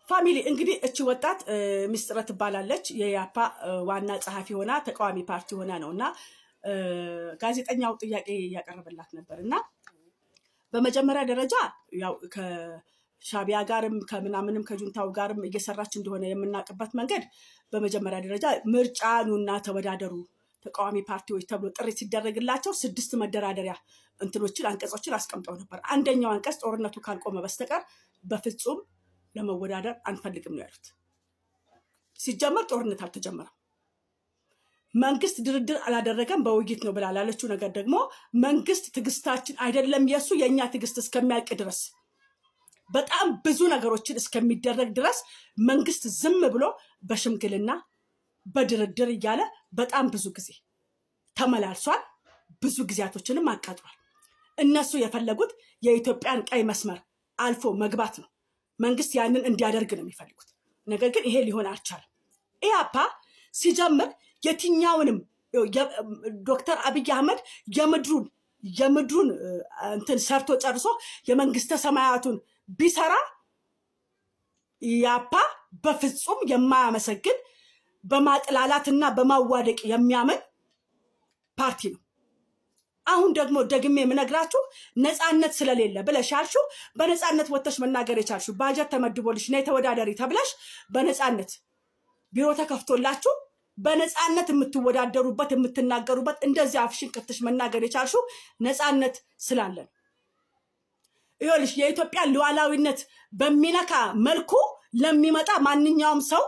Family፣ እንግዲህ እቺ ወጣት ሚስጥረ ትባላለች። የኢሕአፓ ዋና ጸሐፊ ሆና፣ ተቃዋሚ ፓርቲ ሆና ነው እና ጋዜጠኛው ጥያቄ እያቀረበላት ነበር። እና በመጀመሪያ ደረጃ ያው ከሻቢያ ጋርም ከምናምንም ከጁንታው ጋርም እየሰራች እንደሆነ የምናውቅበት መንገድ፣ በመጀመሪያ ደረጃ ምርጫ ኑና ተወዳደሩ ተቃዋሚ ፓርቲዎች ተብሎ ጥሪ ሲደረግላቸው ስድስት መደራደሪያ እንትኖችን አንቀጾችን አስቀምጠው ነበር። አንደኛው አንቀጽ ጦርነቱ ካልቆመ በስተቀር በፍጹም ለመወዳደር አንፈልግም ነው ያሉት። ሲጀመር ጦርነት አልተጀመረም። መንግስት ድርድር አላደረገም፣ በውይይት ነው ብላ ላለችው ነገር ደግሞ መንግስት ትዕግስታችን አይደለም የእሱ የእኛ ትዕግስት እስከሚያልቅ ድረስ፣ በጣም ብዙ ነገሮችን እስከሚደረግ ድረስ መንግስት ዝም ብሎ በሽምግልና በድርድር እያለ በጣም ብዙ ጊዜ ተመላልሷል። ብዙ ጊዜያቶችንም አቃጥሏል። እነሱ የፈለጉት የኢትዮጵያን ቀይ መስመር አልፎ መግባት ነው። መንግስት ያንን እንዲያደርግ ነው የሚፈልጉት። ነገር ግን ይሄ ሊሆን አልቻለም። ኢሕአፓ ሲጀምር የትኛውንም ዶክተር አብይ አህመድ የምድሩን እንትን ሰርቶ ጨርሶ የመንግስተ ሰማያቱን ቢሰራ ኢሕአፓ በፍጹም የማያመሰግን፣ በማጥላላትና በማዋደቅ የሚያምን ፓርቲ ነው። አሁን ደግሞ ደግሜ የምነግራችሁ ነፃነት ስለሌለ ብለሽ ያልሽው፣ በነፃነት ወጥተሽ መናገር የቻልሽው፣ ባጀት ተመድቦልሽ ነይ ተወዳደሪ ተብለሽ፣ በነፃነት ቢሮ ተከፍቶላችሁ በነፃነት የምትወዳደሩበት፣ የምትናገሩበት፣ እንደዚህ አፍሽን ከፍተሽ መናገር የቻልሽው ነፃነት ስላለ ነው። ይኸውልሽ፣ የኢትዮጵያ ሉዓላዊነት በሚነካ መልኩ ለሚመጣ ማንኛውም ሰው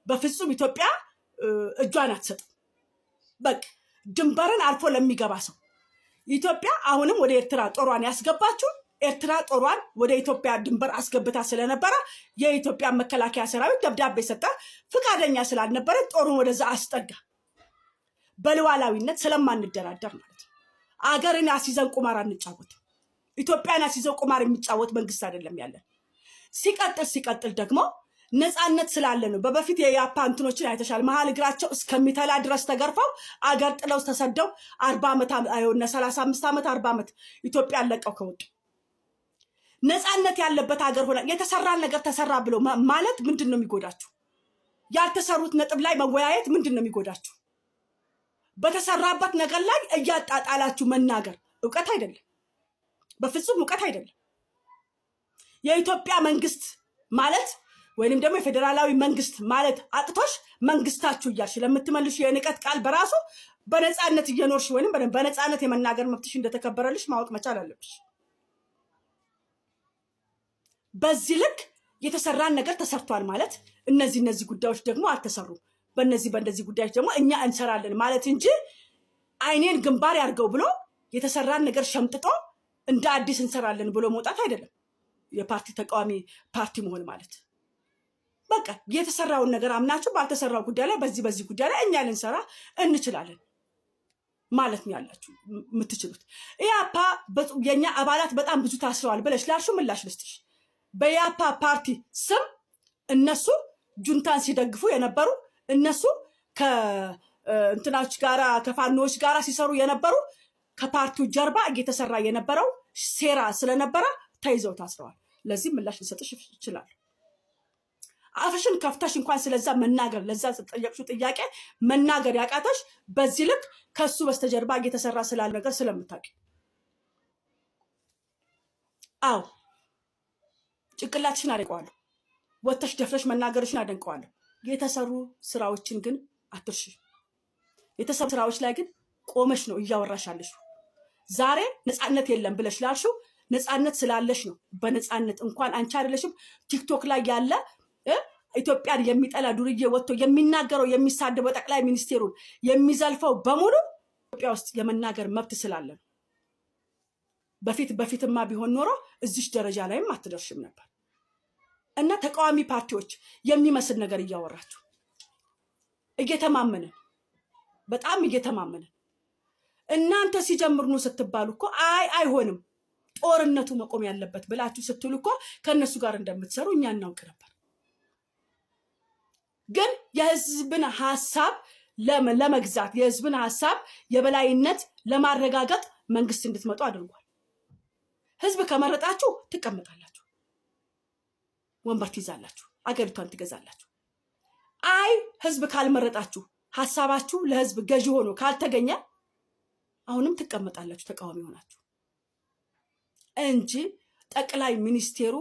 በፍጹም ኢትዮጵያ እጇን አትሰጥም። በቃ ድንበርን አልፎ ለሚገባ ሰው ኢትዮጵያ አሁንም ወደ ኤርትራ ጦሯን ያስገባችው ኤርትራ ጦሯን ወደ ኢትዮጵያ ድንበር አስገብታ ስለነበረ የኢትዮጵያ መከላከያ ሰራዊት ደብዳቤ ሰጠ። ፈቃደኛ ስላልነበረ ጦሩን ወደዛ አስጠጋ። በሉዓላዊነት ስለማንደራደር ማለት ነው። አገርን አስይዘን ቁማር አንጫወትም። ኢትዮጵያን አስይዘው ቁማር የሚጫወት መንግስት አይደለም ያለን። ሲቀጥል ደግሞ ነፃነት ስላለ ነው። በበፊት የኢሕአፓ እንትኖችን አይተሻል። መሀል እግራቸው እስከሚተላ ድረስ ተገርፈው፣ አገር ጥለው ተሰደው 40 ዓመት፣ 35 ዓመት፣ 40 ዓመት ኢትዮጵያን ለቀው ከወጡ፣ ነፃነት ያለበት ሀገር ሆነ የተሰራን ነገር ተሰራ ብሎ ማለት ምንድን ነው የሚጎዳችሁ? ያልተሰሩት ነጥብ ላይ መወያየት ምንድን ነው የሚጎዳችሁ? በተሰራበት ነገር ላይ እያጣጣላችሁ መናገር እውቀት አይደለም፣ በፍጹም እውቀት አይደለም። የኢትዮጵያ መንግስት ማለት ወይንም ደግሞ የፌዴራላዊ መንግስት ማለት አቅቶሽ መንግስታችሁ እያልሽ ለምትመልሹ የንቀት ቃል በራሱ በነፃነት እየኖርሽ ወይንም በነፃነት የመናገር መብትሽ እንደተከበረልሽ ማወቅ መቻል አለብሽ። በዚህ ልክ የተሰራን ነገር ተሰርቷል ማለት፣ እነዚህ እነዚህ ጉዳዮች ደግሞ አልተሰሩም፣ በእነዚህ በእነዚህ ጉዳዮች ደግሞ እኛ እንሰራለን ማለት እንጂ አይኔን ግንባር ያድርገው ብሎ የተሰራን ነገር ሸምጥጦ እንደ አዲስ እንሰራለን ብሎ መውጣት አይደለም የፓርቲ ተቃዋሚ ፓርቲ መሆን ማለት። በቃ የተሰራውን ነገር አምናችሁ ባልተሰራው ጉዳይ ላይ በዚህ በዚህ ጉዳይ ላይ እኛ ልንሰራ እንችላለን ማለት ነው ያላችሁ የምትችሉት። ኢሕአፓ የእኛ አባላት በጣም ብዙ ታስረዋል ብለሽ ላልሽው ምላሽ ልስጥሽ። በኢሕአፓ ፓርቲ ስም እነሱ ጁንታን ሲደግፉ የነበሩ፣ እነሱ ከእንትናዎች ጋራ ከፋኖዎች ጋራ ሲሰሩ የነበሩ፣ ከፓርቲው ጀርባ እየተሰራ የነበረው ሴራ ስለነበረ ተይዘው ታስረዋል። ለዚህ ምላሽ ልሰጥሽ ይችላል። አፍሽን ከፍተሽ እንኳን ስለዛ መናገር፣ ለዛ ጠየቅሽው ጥያቄ መናገር ያቃተሽ በዚህ ልክ ከሱ በስተጀርባ እየተሰራ ስላለ ነገር ስለምታውቂ። አዎ፣ ጭንቅላትሽን አደንቀዋለሁ። ወጥተሽ ደፍረሽ መናገርሽን አደንቀዋለሁ። የተሰሩ ስራዎችን ግን አትርሺ። የተሰሩ ስራዎች ላይ ግን ቆመሽ ነው እያወራሽ ያለሽው። ዛሬ ነፃነት የለም ብለሽ ላልሽው ነፃነት ስላለሽ ነው። በነፃነት እንኳን አንቺ አይደለሽም ቲክቶክ ላይ ያለ ኢትዮጵያን የሚጠላ ዱርዬ ወጥቶ የሚናገረው፣ የሚሳደበው፣ ጠቅላይ ሚኒስቴሩን የሚዘልፈው በሙሉ ኢትዮጵያ ውስጥ የመናገር መብት ስላለ ነው። በፊት በፊትማ ቢሆን ኖሮ እዚች ደረጃ ላይም አትደርሽም ነበር። እና ተቃዋሚ ፓርቲዎች የሚመስል ነገር እያወራችሁ እየተማመንን፣ በጣም እየተማመንን፣ እናንተ ሲጀምር ኑ ስትባሉ እኮ አይ አይሆንም፣ ጦርነቱ መቆም ያለበት ብላችሁ ስትሉ እኮ ከእነሱ ጋር እንደምትሰሩ እኛ እናውቅ ነበር። ግን የህዝብን ሀሳብ ለመግዛት፣ የህዝብን ሀሳብ የበላይነት ለማረጋገጥ መንግስት እንድትመጡ አድርጓል። ህዝብ ከመረጣችሁ ትቀመጣላችሁ፣ ወንበር ትይዛላችሁ። አገሪቷን ትገዛላችሁ። አይ ህዝብ ካልመረጣችሁ፣ ሀሳባችሁ ለህዝብ ገዢ ሆኖ ካልተገኘ አሁንም ትቀመጣላችሁ ተቃዋሚ ሆናችሁ እንጂ ጠቅላይ ሚኒስቴሩ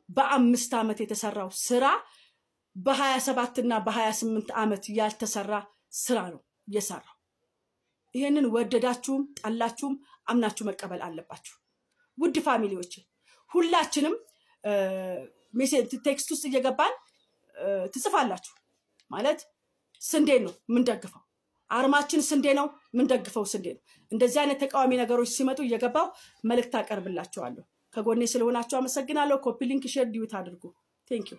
በ5 ዓመት የተሰራው ስራ በ27 እና በ28 ዓመት ያልተሰራ ስራ ነው የሰራው። ይህንን ወደዳችሁም ጠላችሁም አምናችሁ መቀበል አለባችሁ። ውድ family ዎች፣ ሁላችንም text ውስጥ እየገባን ትጽፋላችሁ። ማለት ስንዴ ነው የምንደግፈው፣ አርማችን ስንዴ ነው፣ የምንደግፈው ስንዴ ነው። እንደዚህ አይነት ተቃዋሚ ነገሮች ሲመጡ እየገባው መልእክት አቀርብላችኋለሁ። ከጎኔ ስለሆናችሁ አመሰግናለሁ። Copy link፣ share፣ duet አድርጉ። Thank you.